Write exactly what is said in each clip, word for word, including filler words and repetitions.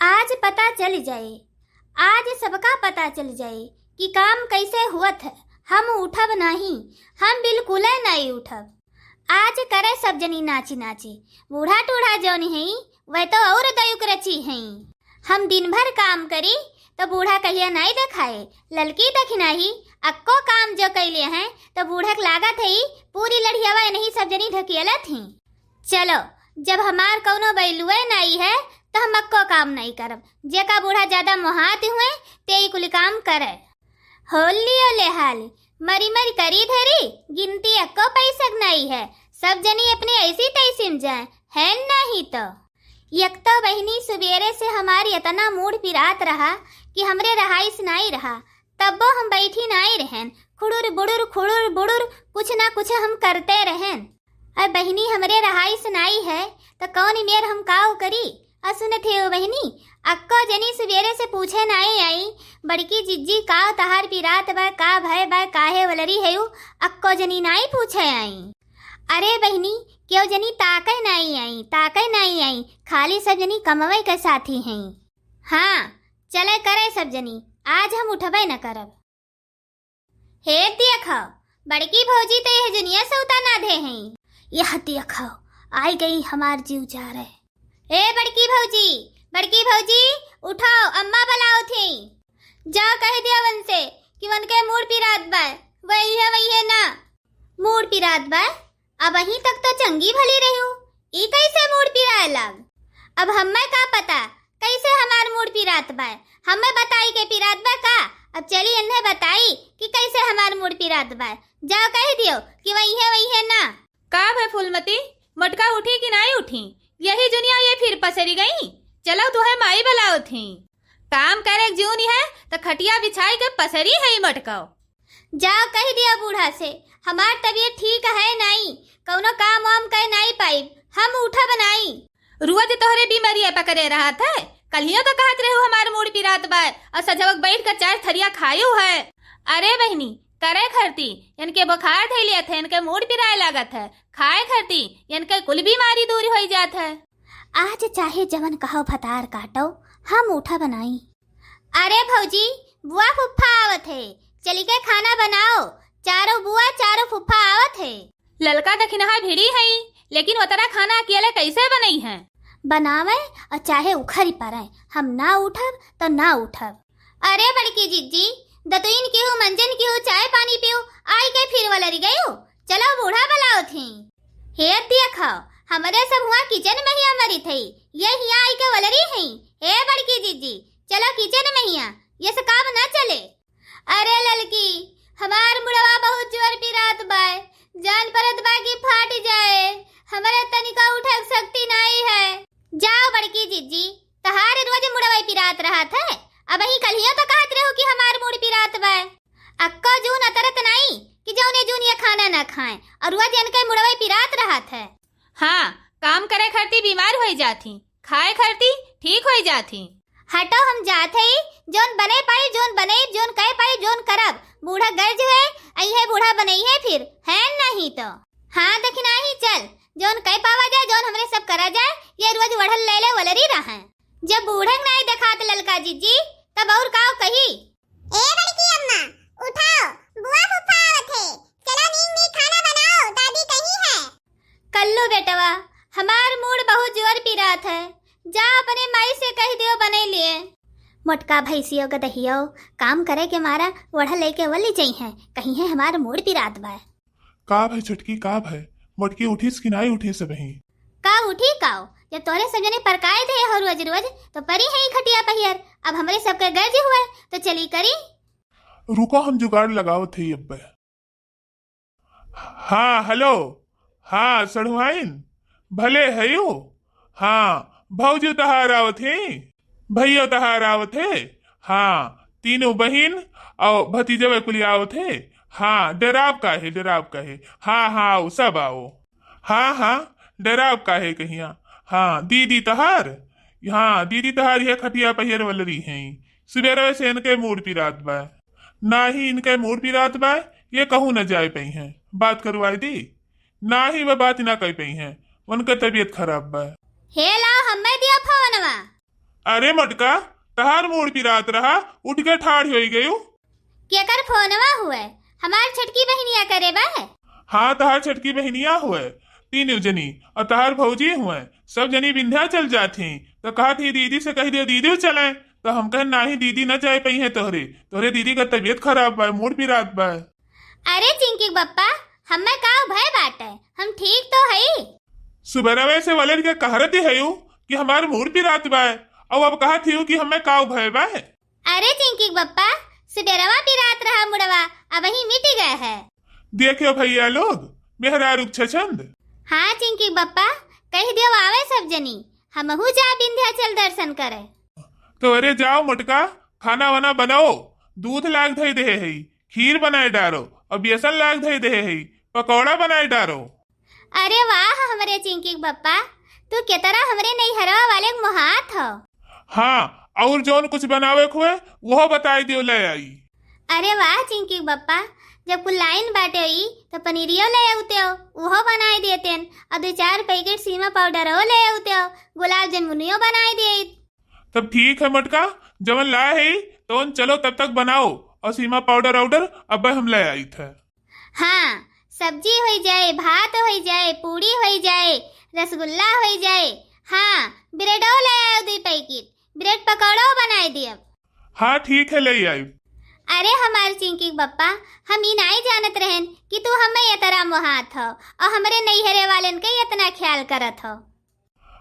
आज पता चल जाए, आज सबका पता चल जाए कि काम कैसे हुअत है। हम उठब नाही, हम बिल्कुले नाही उठब। आज करे सब जनी नाची नाची। बूढ़ा टूढ़ा जौन हई, वह तो और दयुक रची हई। हम दिन भर काम करी, तो बूढ़ा कहिया नाही देखाए। ललकी दखिनाही अक्को काम जो कैले हैं, तो बूढ़ा के लागत है, पूरी लड़ियावा नहीं सब जनी ढकेलत ही। चलो, जब हमार कौनो बैलुए नाई है, तो हम अक्को काम नाई करब। जेका बूढ़ा ज्यादा मोहात हुए, ते ई कुल काम करे। होलियो ले हाली, मरी मरी करी धरी, गिनती अक्को पैसक नाई है। सब जनी अपनी ऐसी तैसी में जाए, है नहीं तो। एक तो बहिनी सुबेरे से हमार इतना मूड पिरात रहा कि हमरे रहाइस नाई रहा, तब्बो हम बैठी नाई रहन। खुड़ुर बुड़ुर, खुड़ुर बुड़ुर, कुछ ना कुछ हम करते रहन। अरे बहिनी, हमरे रहाइस नाई है, त कौन मेर हम काव करी? अ सुनत हे ओ बहिनी, अक्को जनी सुबेरे से पूछे नाई आई, बड़की जिज्जी काव तहार पिरात बा, का भय बा, काहे वलरी है उ, अक्को जनी नाई पूछे आई। अरे बहिनी, केव जनी ताके नाई आई, ताके नाई आई, खाली सब जनी कमवे के साथी हैं। हाँ, चले करे सब जनी, आज हम उठबे न करब। हे देखो, बड़की भौजी तो यह जुनिया सौता ना दे हैं। यह देखो, आई गई हमार जीव जा रहे। ए बड़की भौजी, बड़की भौजी, उठाओ, अम्मा बुलाओ थी। जा कह दिया वन से कि वन के मूड पिरात बा, वही है, वही है ना। मूड पिरात बा? अबहीं तक तो चंगी भली रह्यू, ई कैसे मूड पिराए लाग? अब हम्मे का पता कैसे हमार मूड पिरात बा? हम्मे बताई के पिरात बा का? अब चली इन्हें बताई कि कैसे हमार मूड पिरात बा। जाओ कह दियो कि वही है, वही है ना। का भे फूलमती, मोटका उठी कि नाई उठी? यही जुनिया ये फिर पसरी गई। चलो तुहे माई बुलाओ थी। काम करे जून है तो खटिया बिछाई के पसरी है ई मोटका। जाओ कह दिया बूढ़ा से, हमार तबीयत ठीक है नाई, कौनो काम वाम कह नाई पाइब, हम उठब नाई। रोज तोहरे बीमारिया पकड़े रहत है, कल्हियो तो कहत रहू हमार मूड पिरात बा, और सजवक बैठ के चार थरिया खायू है। अरे बहिनी, करे खरती, इनके बुखार धैलियत है, इनके मूड पिराए लागत है, खाए खरती, इनके कुल बीमारी दूर होई जात है। आज चाहे जवन कहो भतार काटो, हम उठब नाई। अरे भौजी, बुआ फुफ्फा आवत है, चली के खाना बनाओ। चारों बुआ, चारों फुफ्फा आवत है। ललका दखिनहा भिड़ी है, लेकिन ओतरा खाना अकेले कैसे बनई है? बनावे और चाहे उखरी परे, हम ना उठब तो ना उठब। अरे बड़की जिज्जी, दतुइन केहू मंजन केहू चाय पानी पियो, आई के फिर वलरी गयो। चलो बूढ़ा बुलाओ थी। हे देखो, हमरे सब हुआ किचन में ही अमरित है, ये हिया आई के वलरी है। हे बड़की जिज्जी, चलो किचन में हिया, ये से काम ना चले। अरे ललकी, हमार मुड़वा बहुत जोर पिरात बाय, जान परत बा कि फाट जाए, हमरे तनिका उठे के शक्ति नाई है। जाओ बड़की जिज्जी, तहार रोज मुड़वा पिरात रहत है, अबही कल्हियो तो कहत रहू कि हमार मुड़ पिरात बाय। अक्को जून अतरत नाई कि जौने जून ये खाना ना खाएं, और रोज इनके मुड़वा पिरात रहत है। हाँ, काम करे खरती बीमार होई जात ही, खाए खरती ठीक होई जात ही। हटो, हम जात हई, जौन बने पाई, जौन बने, जौन कह पाई, जौन करब। बूढ़ा गर्ज है, अइहे बूढ़ा बनइहे फिर, है नहीं तो। हाँ, दखिनाही चल, जौन कह पावा जाए, जौन हमरे सब करा जाए, ये रोज वढ़ल ले ले वलरी रहे। जब बूढ़न नाई देखात ललका जिज्जी, तब और काव कही? ए बड़की अम्मा, उठाओ, बुआ फूफा आवत है, चलो नीक नीक खाना बनाओ, दादी कही है। कल्लू बेटवा, हमार मूड़ बहुत जोर पिरात है, जा अपने माई से कह दियो बने लिए। मोटका भैंसियो गदहियो काम करे के मारा ओढ़ा लेके वली जई हैं, कही है हमार मूड़ पिरात बा। का भय छोटकी, का भय? मोटकी उठिस कि नाई उठिस अबहीं? का उठी काओ? जब तोहरे सब जने परकाए दे हो रोज रोज, तो परी है ई खटिया पहियर। अब हमरे सबके गर्ज हुए, तो चली करी। रुको, हम जुगाड़ लगावत हई अब्बे। हाँ, हेलो। हाँ, सढ़ुआइन, भले हयू? हाँ, भौजी तहार आवत ही, भैया तहार आवत है। हाँ, तीनों बहिन और भतीजवे कुली आवत है। हाँ, डेराब काहे, डेराब काहे? हाँ, हाँ, आओ, सब आओ। हाँ, हाँ, डेराब काहे कहिया? हाँ, दीदी तहार, हाँ, दीदी तहार ये खटिया पहियर वलरी हैं। सुबेरवे से इनके मूड़ पिरात बा। ना ही इनके मूड़ पिरात बा, ये कहूँ न जाए पइहें। बात करवाई दी। ना ही वह बात ना कह पइहें, उनके तबीयत खराब बा। हे लाओ, हम्मे दिया फोनवा। अरे मोटका, तहार मूड़ पिरात रहा, उठ के ठाढ़ होई गयू। केकर फोनवा हुए? हमार छोटकी बहिनिया करे बा? हाँ, तहार छोटकी बहिनिया हुए, तीन जनी, और तहार भौजी हुए, सब जनी विंध्याचल जात ही। तो कहत ही, "दीदी से कह दियो, दीदी चले।" तो हम कहे, "नाही, दीदी न जाए पइहें तोहरे, तोहरे दीदी का तबीयत खराब बा, मूड़ पिरात बा।" अरे चिंकी के बप्पा, हमें का भय बाटे, हम ठीक तो हई। सुबेरवे से वलन के कहरत ही हयू कि हमार मूड़ पिरात बा, और अब कहत हियू कि हमें का भय बा। अरे चिंकी के बप्पा, सुबेरवा पिरात रहा मुड़वा, अबही मिटि गए है। देखियो भइया लोग, मेहरारू के छछंद। हाँ चिंकी के बप्पा, कह दियो आवे सब जनी, हमहू जा विंध्याचल दर्शन करे। तो अरे जाओ मोटका, खाना वाना बनाओ, दूध लाग धई देहे हई, खीर बनाए डारो, और बेसन लाग धई देहे हई, पकौड़ा बनाए डारो। अरे वाह हमरे चिंकी के बप्पा, तू केतरा हमरे नैहरवा वाले के मोहात हो। हाँ, और जौन कुछ बनावे के हुए, वह बताए दियो, ले आई। अरे वाह चिंकी के बप्पा, जब कुल लाइन बाटे ई, तो पनीरियो ले आउते हो, वह बनाए देतेन, और दो चार पैकेट सीमा पाउडर हो ले आउते हो, गुलाब जामुनियो बनाए दे। तब ठीक है मोटका, जवन लाए है, तवन चलो तब तक बनाओ, और सीमा पाउडर वाउडर अब हम ले आई थे। हाँ, सब्जी होई जाए, भात होई जाए, पूड़ी होई जाए, रसगुल्ला होई जाए। हाँ, ब्रेडो ले आयो दुई पैकेट, ब्रेड पकौड़ो बनाए दियब। हाँ, ठीक है, ले आइब। अरे हमार चिंकी के बप्पा, हम ई नाई जानत रहन कि तू हमें ये तरह मोहात हो और हमरे नैहरे वालन के इतना ख्याल करत हो।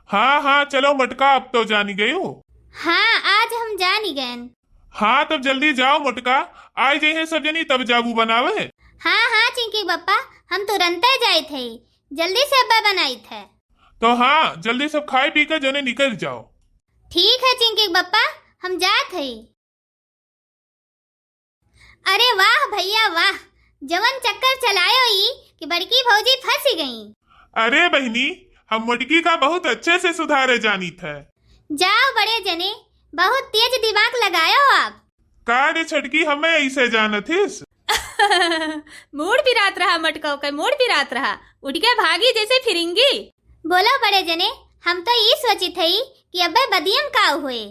हाँ, हाँ, चलो मोटका, अब तो जानी गयो। हाँ, आज हम जानी गयन। हाँ, तब जल्दी जाओ मोटका, आए जइहें सब जनी, तब जाबू बनावे। हाँ, हाँ, चिंकी बप्पा, हम तुरंते जाइत हई, जल्दी से अब्बा बनाइत है। तो हाँ, जल्दी सब खाए पी के जने निकल जाओ। ठीक है चिंकी बप्पा, हम जात हई। अरे वाह भइया वाह, जवन चक्कर चलायो ई कि बड़की भौजी फंसी गई। अरे बहिनी, हम मोटकी का बहुत अच्छे से सुधारे जानित है। जाओ बड़े जने, बहुत तेज दिमाग लगायो आप। का रे छोटकी, हमें ऐसे जानत हिस? मूड़ पिरात रहा मटकौ के, मूड़ पिरात रहा, उठ के भागी जैसे फिरिंगी। बोलो बड़े जने, हम तो ई सोचित हई कि अबे बदियम का हुए।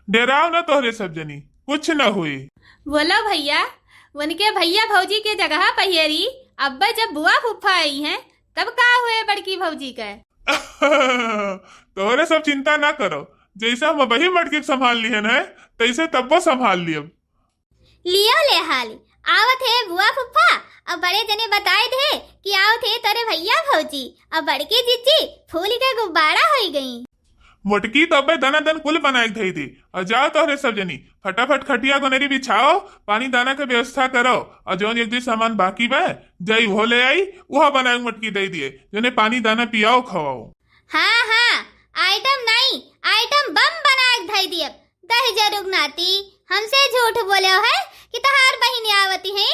डेराव न तोहरे सब जनी, कुछ न हुई। बोलो भइया, उनके भइया भौजी के जगह पहियरी, अब्बे जब बुआ फूफा आई हैं, तब का हुए बड़की भौजी के? तोहरे सब चिंता ना करो, जैसे हम अबही मटकी के संभाल लिहन है, तैसे तब्बो संभाल लियब। लियो ले हाली, आवत है बुआ फूफा, अब बड़े जने बताए दे कि आवत है तोरे भइया भौजी, अब बड़की जिज्जी फूल के गुब्बारा होई गई। मोटकी तो अबे दनादन कुल बनाए के धई दी। और जाओ तोहरे सब जनी, फटाफट खटिया गोनेरी बिछाओ, पानी दाना के व्यवस्था करो, और जौन एक दुई सामान बाकी बा, जाई उहो ले आई, उहो बनाए के मोटकी दे दिए, जने पानी दाना पियाओ खवाओ। हाँ, हाँ, आइटम नहीं, आइटम बम बनाए के धई दिए। दहिजरुक नाती, हमसे झूठ बोले है कि तहार बहिन आवती है।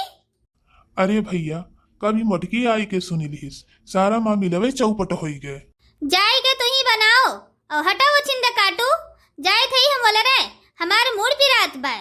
अरे भइया, कभी मोटकी आई के सुनी लिहिस, सारा मामिलवे चौपट होई गए। जाई के तुही बनाओ, और हटो वो छिंद काटू, जाए थे हम बोले रे, हमार मूड़ पिरात बा।